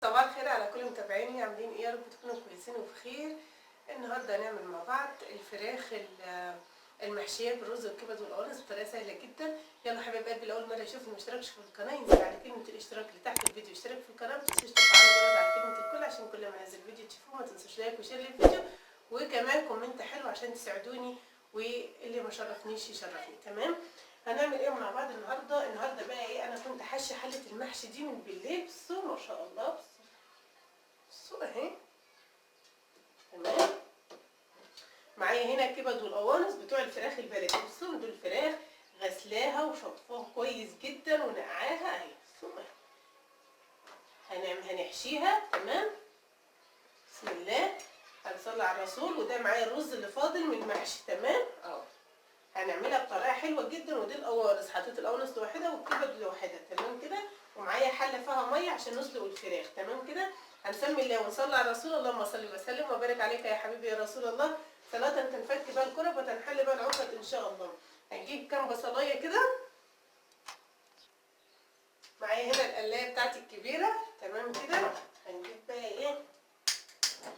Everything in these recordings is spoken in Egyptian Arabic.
صباح الخير على كل متابعيني، عاملين ايه؟ يا رب تكونوا كويسين وبخير. النهارده هنعمل مع بعض الفراخ المحشيه بالرز والكبد والقوانص بطريقة سهلة جدا. يلا حبايب قلبي، لاول مرة يشوفني ما اشتركش في القناة ينزل على كلمة الاشتراك اللي تحت الفيديو، اشترك في القناة، ما تنسوش تفعلوا الجرس على كلمة الكل عشان كل ما انزل فيديو تشوفوه. ما تنسوش like و share للفيديو، وكمان comment حلو عشان تساعدوني، واللي ما شرفنيش يشرفني. تمام، هنعمل ايه مع بعض النهارده؟ النهارده بقى ايه، انا كنت حاشية حله المحشي دي من بالليل. بصوا ما شاء الله، بصوا اهي. تمام، معايا هنا الكبد والقوانص بتوع الفراخ البلدي. بصوا دول الفراخ غسلاها وشطفاها كويس جدا ونقعاها اهي. بصوا اهي، هنحشيها. تمام، بسم الله، هنصلي على الرسول. وده معايا الرز اللي فاضل من المحشي. تمام اهو، هنعملها بطريقة حلوة جدا. ودي القوانص، حطيت القوانص لوحدها والكبد لوحدها. تمام كده، ومعايا حله فيها مية عشان نسلق الفراخ. تمام كده، هنسمي الله ونصلي على رسول الله. اللهم صل وسلم وبارك عليك يا حبيبي يا رسول الله، صلاة تنفك بها الكرب وتنحل بها العقد ان شاء الله. هنجيب كام بصلايه كده. معايا هنا القلايه بتاعتي الكبيرة. تمام كده، هنجيب بقى ايه،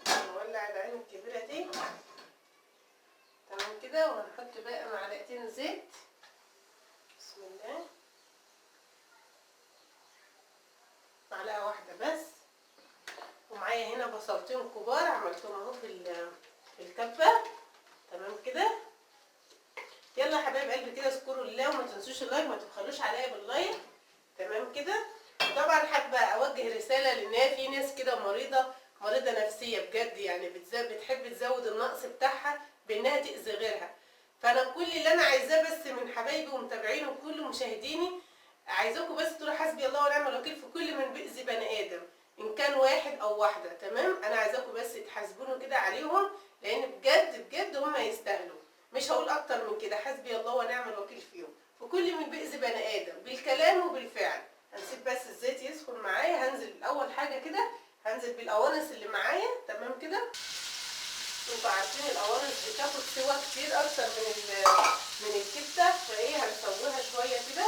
نولع العين الكبيرة دي. تمام كده، وهنحط بقى معلقتين زيت. بسم الله، معلقه واحدة بس. ومعايا هنا بصلتين كبار عملتهم اهو في الكبه. تمام كده، يلا يا حبايب قلبي كده اذكروا الله وما تنسوش ال like، ما تبخلوش عليا بال like. تمام كده، وطبعا حابة اوجه رسالة لان في ناس كده مريضه نفسية بجد، يعني بتحب تزود النقص بتاعها بانها تاذي غيرها. فانا كل اللي انا عايزاه بس من حبايبي ومتابعيني وكل مشاهديني، عايزاكم بس تقولوا حسبي الله ونعم الوكيل في كل من بيأذي بني ادم، ان كان واحد او واحدة. تمام، انا عايزاكم بس تحاسبوني كده عليهم، لان بجد بجد هم يستاهلوا. مش هقول اكتر من كده، حسبي الله ونعم الوكيل فيهم، في كل من بيأذي بني ادم بالكلام وبالفعل. هنسيب بس الزيت يسخن معايا. هنزل اول حاجة كده، هنزل بالقوانص اللي معايا. تمام كده، انتوا عارفين القوانص بتاخد سوا كتير اكتر من الكبده، فايه هنسويها شوية كده.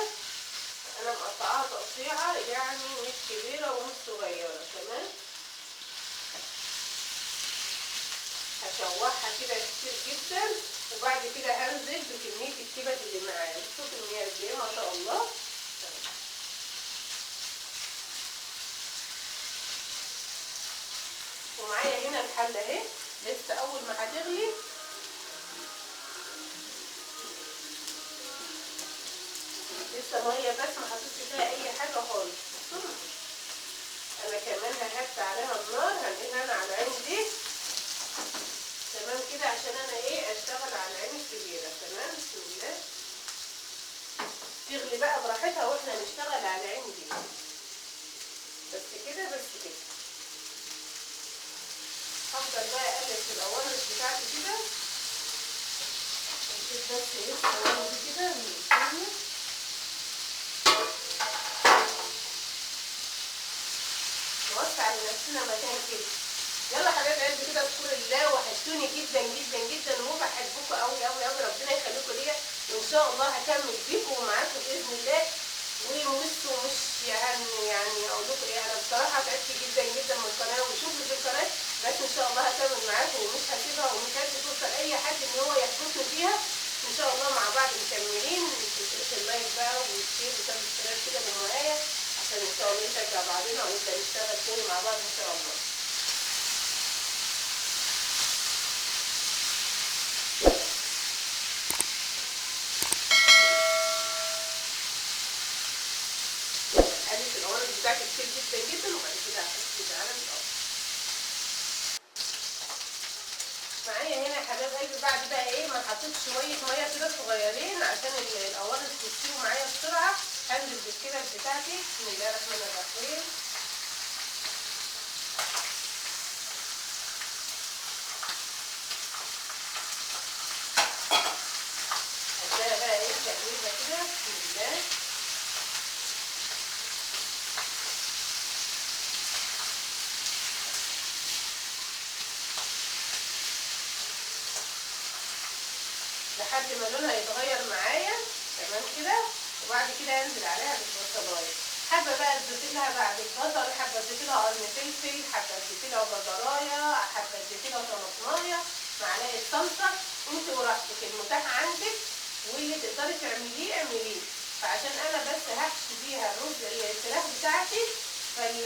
انا مقطعاها تقطيعه يعني مش كبيرة ومش صغيرة. تمام، هشوحها كده كتير جدا، وبعد كده هنزل بكمية الكبد اللي معايا. بصوا كمية قد ايه ما شاء الله. تمام، ومعايا هنا الحلة اهي لسه اول ما هتغلي. لسه مية بس، ما حطيتش فيها اي حاجة خالص. انا كمان هحط عليها النار، هنقلها انا على العين دي. تمام كده، عشان انا ايه اشتغل على العين الكبيرة. تمام، بسم الله، تغلي بقى براحتها واحنا نشتغل على العين دي. بس كده بس كده، هفضل بقى اقلب في القوانص بتاعتي كده. نشوف بس ايه القوانص دي كده من الثانية. نوسع لنفسنا مكان كده. يلا حبايب قلبي كده اذكروا الله، وحشتوني جدا جدا جدا وبحبكم قوي قوي قوي، ربنا يخليكم ليا، وان شاء الله هكمل بيكم ومعاكم باذن الله. ومش يعني اقول لكم ايه، انا بصراحة تعبت جدا جدا من القناة وشغلي في القناة، بس ان شاء الله هكمل معاكم ومش هسيبها ومش هدي فرصة لاي حد ان هو يحبطني فيها. ان شاء الله مع بعض مكملين. ما تنسوش ال like بقى وال share و subscribe كده من معايا، عشان ان شاء الله نشجع بعضنا ونبدا نشتغل تاني مع بعض ان شاء الله. قلت القوانص بتاعتي كتير جدا جدا، وبعد كده هحط على الارض. معايا هنا يا حبايب قلبي بعد بقى ايه ما حطيت شوية مية كده صغيرين عشان القوانص تستوي معايا بسرعة. هنزل بالكبد بتاعتي. بسم الله الرحمن الرحيم. هديها بقى ايه تقليبه كده. بسم الله، لحد ما لونها يتغير معايا. تمام كده، وبعد كده هنزل عليها بالبصلايه. حابة بقى تضيفي لها بعد البصل، حابة تضيفي لها قرن فلفل،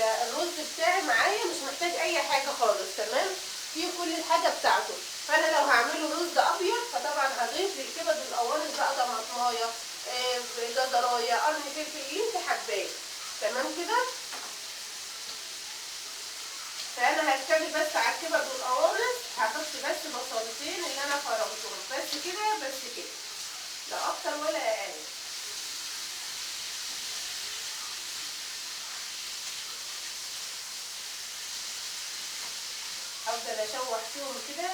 الرز بتاعي معايا مش محتاج اي حاجة خالص، تمام؟ فيه كل الحاجة بتاعته. فانا لو هعمله رز ابيض فطبعا هضيف للكبد والقوانص بقى طماطمايه، جزرايه، قرن فلفل، اللي انت حباه، تمام كده؟ فانا هكتفي بس على الكبد والقوانص، هحط بس بصلتين اللي انا فرمتهم بس كده، بس كده، لا اكتر ولا اقل. هفضل اشوح فيهم كده.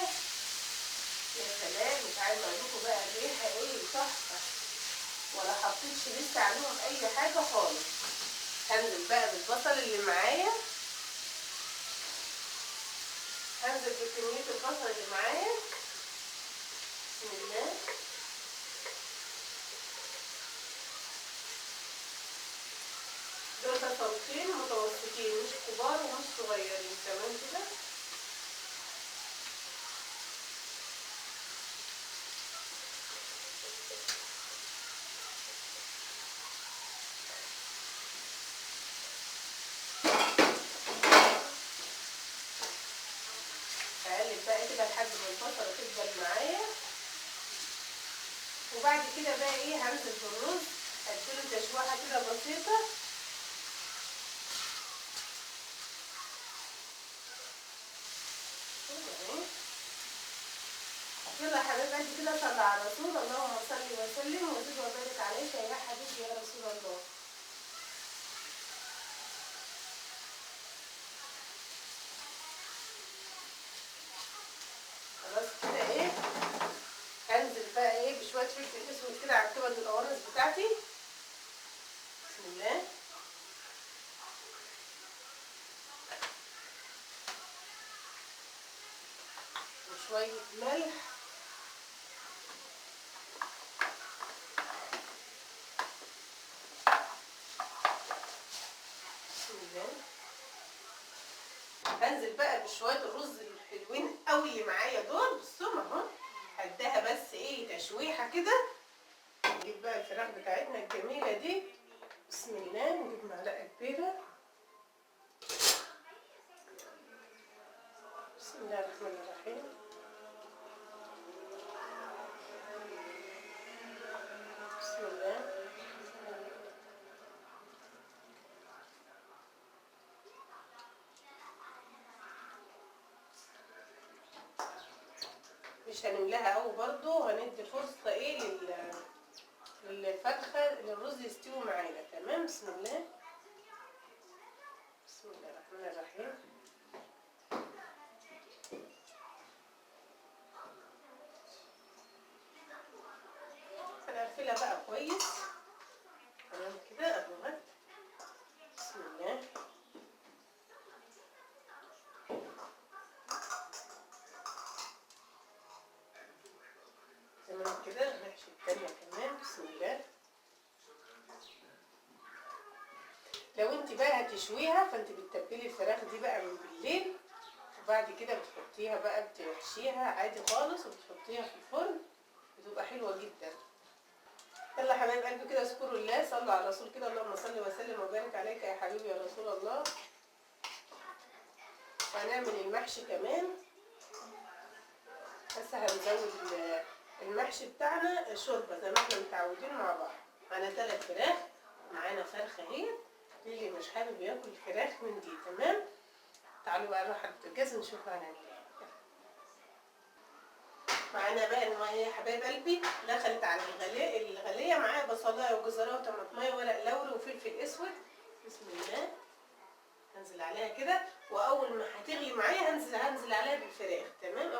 يا سلام، مش عايزه اقول لكم بقى الريحة ايه، تحفة، ولا حطيتش لسه عليهم اي حاجة خالص. هنزل بقى بالبصل اللي معايا، هنزل بكمية البصل اللي معايا، بسم الله. دول بصلتين متوسطين، مش كبار ومش صغيرين، تمام كده؟ هقلب بقى كده لحد ما البصله تدبل معايا، وبعد كده بقى ايه، هنزل بالرز، اديله تشويحه كده بسيطة. يلا يا حبايب قلبي كده صلى على الرسول، اللهم صل وسلم وزد وبارك عليك يا حبيبي يا رسول الله. خلاص كده ايه، هنزل بقى ايه بشوية فلفل اسود كده على الكبد والقوانص بتاعتي، بسم الله. وشوية ملح، بسم الله. هنزل بقى بشوية الرز الحلوين قوي اللي معايا دول، بصوا اهو، هديها بس ايه تشويحه كده. نجيب بقى الفراخ بتاعتنا الجميلة دي، بسم الله. نجيب معلقه كبيرة، بسم الله الرحمن الرحيم. بسم الله. مش هنملاها قوي برضو، هندي فرصة ايه للفرخه للرز يستوي معانا، تمام؟ بسم الله، بسم الله الرحمن الرحيم. هنقفلها بقى كويس، تمام كده اهوت، بسم الله. تمام كده، نحشي التانية كمان، بسم الله. لو انت بقى هتشويها فانت بتتبلي الفراخ دي بقى من بالليل، وبعد كده بتحطيها بقى، بتحشيها عادي خالص وبتحطيها في الفرن، بتبقى حلوة جدا. يلا يا حبايب قلبي كده اذكروا الله، صلوا على الرسول كده، اللهم صل وسلم وبارك عليك يا حبيبي يا رسول الله. وهنعمل المحشي كمان، بس هنزود المحشي بتاعنا شوربة زي ما احنا متعودين مع بعض. معانا 3 فراخ، معانا فرخة اهي اللي مش حابب ياكل فراخ من دي، تمام؟ تعالوا بقى نروح على البوتاجاز نشوف هنعمل ايه. معانا بقى المية يا حبايب قلبي، دخلت على الغليه، معايا بصلايه وجزرايه وطماطمايه وورق لوري وفلفل اسود، بسم الله. هنزل عليها كده، واول ما هتغلي معايا هنزل عليها بالفراخ، تمام؟